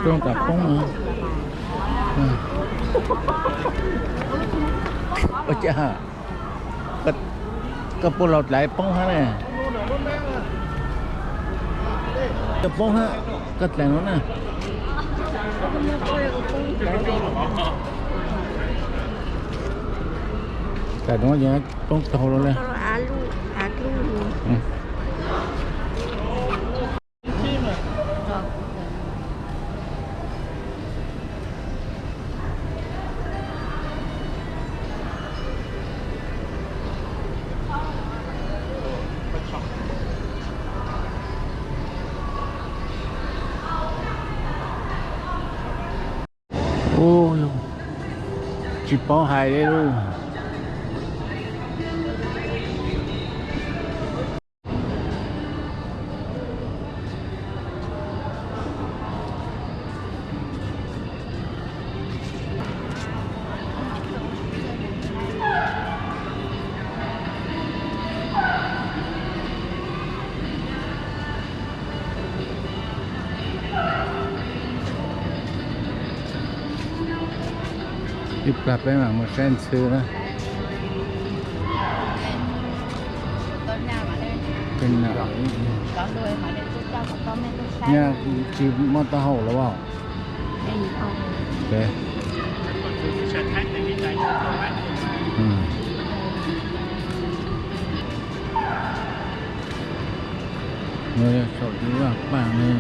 Rooj tom poob. Ua cas koj puas laus dlais poob hab ne? Koj poob hab, koj dlais no na. Dlais no ces poob taug lawm. Ub, tsis paub hais li lauj. Ib plag peb mam mus saib ntxhw na. Nyaj tsis muaj taub hau los as? Saum tus vaj paj ne.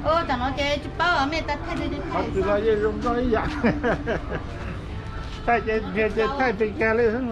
Ub, tam no ces tsis paub mej tas thaij twg thaij los yeej zoo nkauj ib yam. Thaij ces nrhiav ces thaij pes kag li xwb.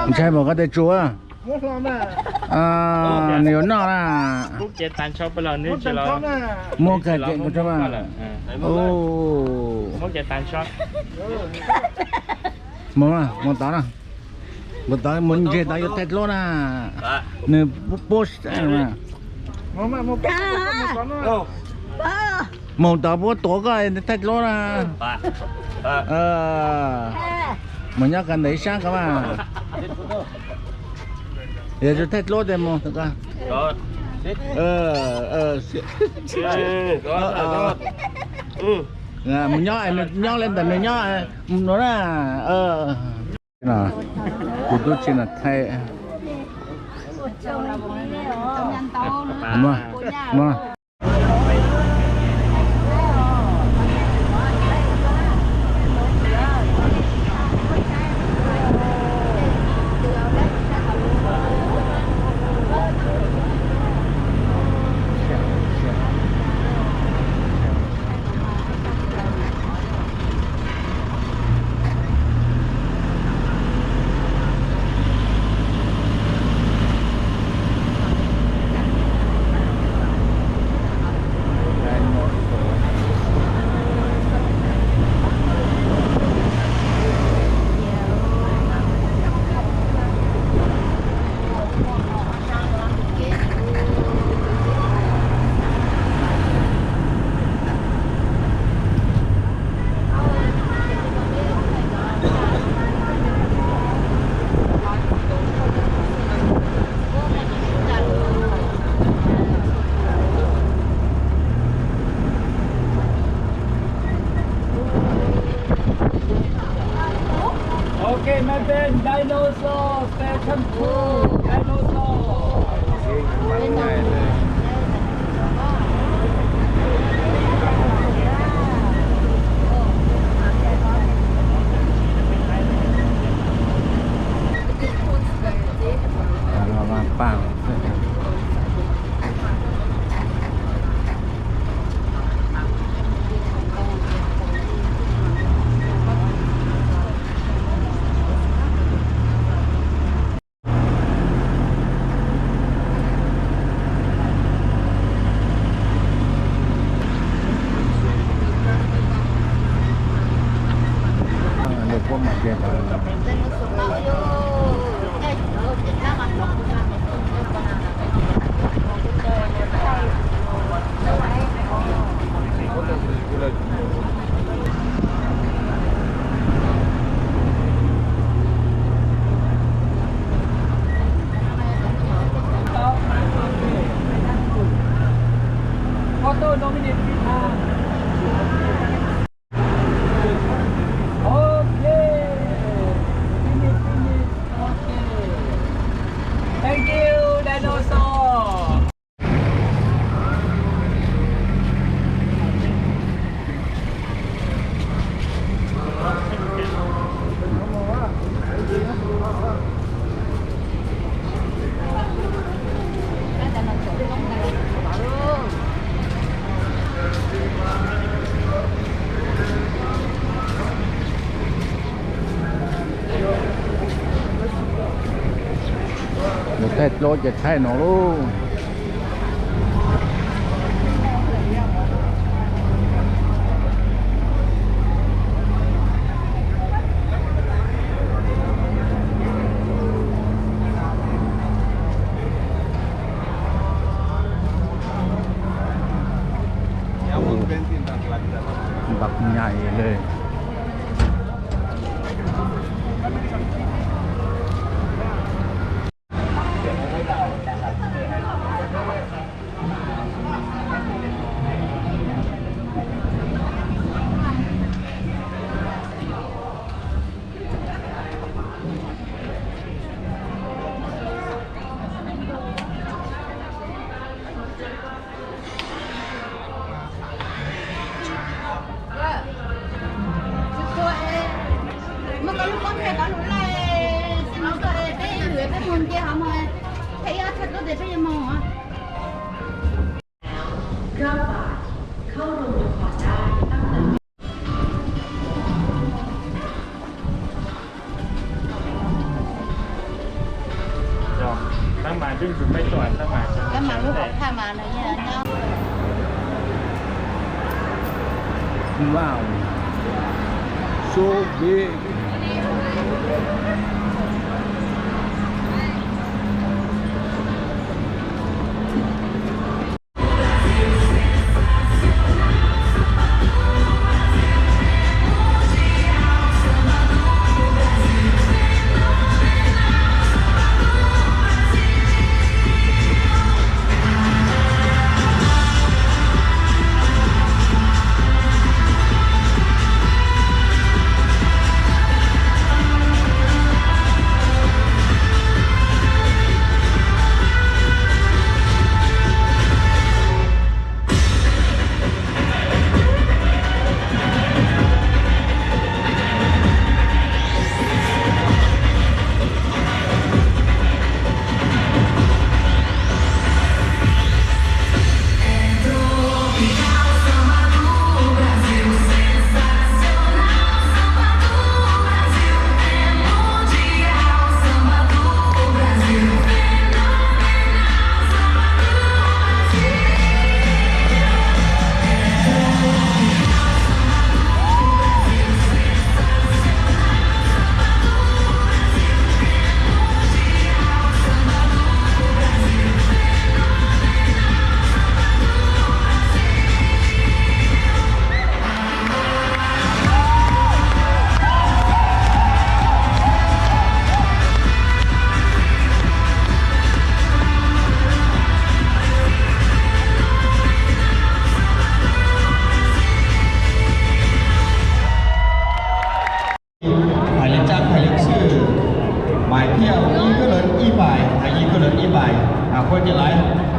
Ntshai mus koj tej tsuas. Nws yuav noj na. Muab kag kem ko tso mas. Mus, mus tod na. Mus tod, mus ntseg tod yuav thaij dluab na. Nws pub pub. Mus tod puab tuav koj thaij dluab na. Mus nyob koj ntawm ib sab ko mas. Yog tsis thaij dluab tes mus. Mus nyob, nyob li ntawm nws nyob no na. Kuv tub tsis na thaij. Ok, maiv peb dinosaur, stay tuned, dinosaur. Thank you, dinosaur. Nws thaij dluab ces thaij no lauj. Npam nyais li. Các bạn muốn học tha mà này nha. Wow, so big. Hais li cas hais li xwb, maiv thiaj ib koj lawv ib pais, hais ib koj lawv ib pais, hais koj ces laiv.